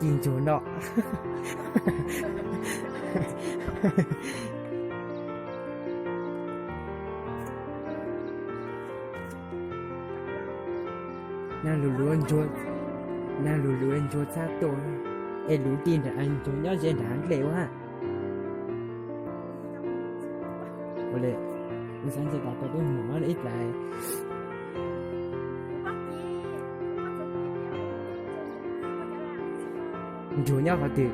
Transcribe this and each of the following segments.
Ntsuag no. Nag lug luav ntsuag, nag lug luav ntsuag txhab tuaj, es luv ti nrag ntsuag nyob ze nrag dlej ua ha. Ua le, ua xav ntshe tas koj twb mus ib dlaim. Ntsuag nyob qhov twg?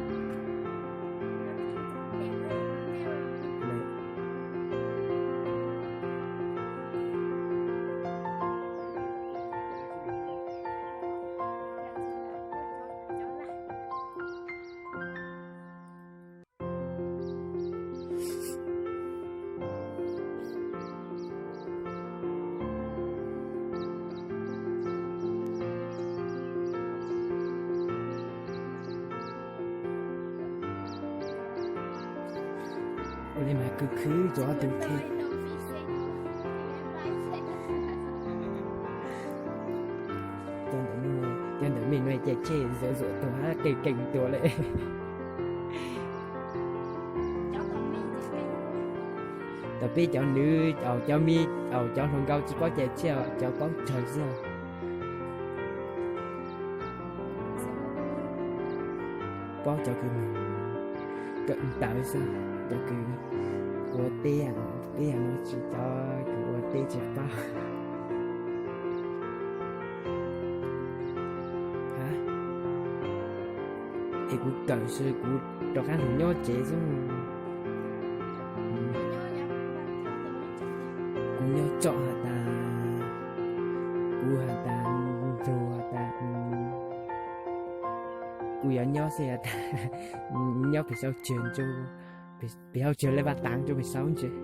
Ua li mas khwv khwv rau ob tug thiab. Cov ntawm me nyuam ces tshem zuav zuav tuag hab keej keej tuag lawm. Tau peb cov nws, cov me, cov hluas nkauj tsis paub cai tshiab, cov paub tsawg xwb. Paub cov kws kawm ntawv xwb, cov kws ua teb, teb yam no tsis, cov kws ua teb tsis paub. Es kuv kawm xwb, kuv rov qab lug nyob tsev xwb. Kuv nyob tsom has tas, kuv has tas, ntsuag has tas, kuv yuav nyob xwb has tas, nyob pem saub tswg ntsuag, pem saub tswg lej vaj taav ntsuag pem saub ntsuag.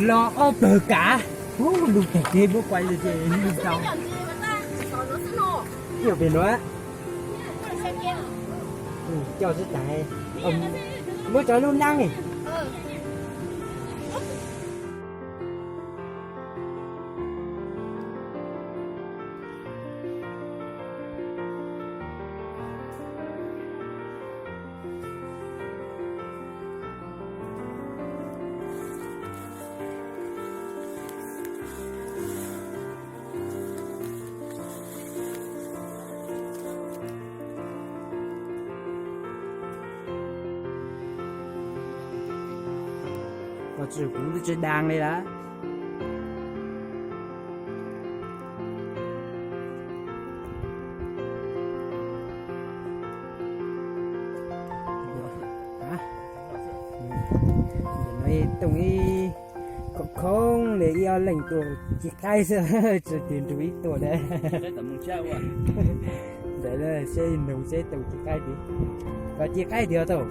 Los ob pawg kav, lug teg teg muab kuaj ces lug tau. Nyuam pem nuav. Coj sib tas, muab cov lub naab. Koj tsis, kuv twb tsis daas li lawm. Toom ib khoob khoob li ib ob leeg tuaj ci qaib xwb, tsis tig nrug ib tuaj li. Ntawd seb nug seb Toom ci qaib tiag, koj ci qaib tiag Toom?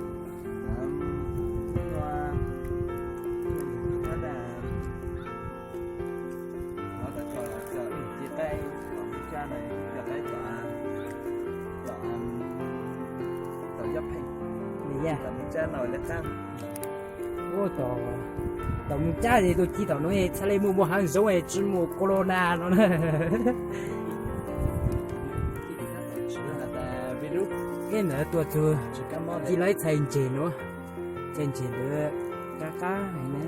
Tom Moos Tsab es tuaj ci tom nuav txhaj le muaj muaj haav zoov es tsis muaj corona no na. Ib ntawd tuaj txug ci lawv ib txhais ntseg nuav, txhais ntseg ntawd qab qab na.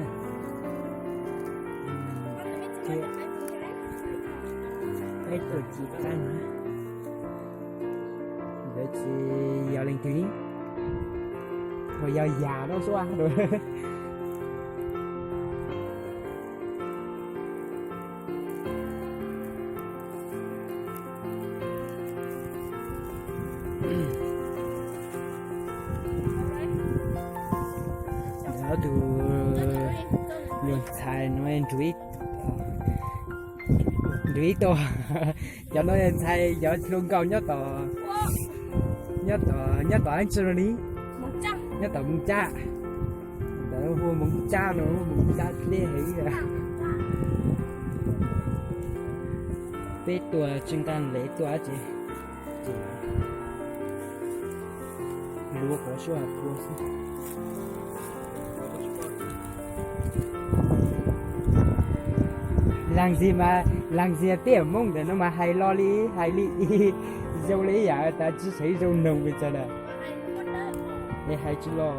Peb tuaj ci qaib na. Ntawd tsis yog leej twg li, ho yog yam no xwb. Ob tug nyuam ntxhais no nrug ib, nrug ib tug, cov no ntxhais cov hluas nkauj nyob tom, nyob tom, nyob tom ab tsi no li, nyob tom Moos Tsab. Ntawd hu Moos Tsab no, hu Moos Tsab dleb heev. Peb tuaj tsis nqaa lev tuaj dab tsi, ces luav quav suab pua xwb. Laag ntxig mas, laag ntxig tiaj Moob ntawm no mas hais lo li, hais li ib, zoo li ib yam tas tsi tshua zoo noog pes tsawg lawm. Es hais tsi los,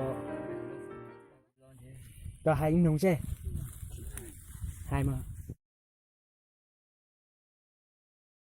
koj hais noog seb. Hais mas.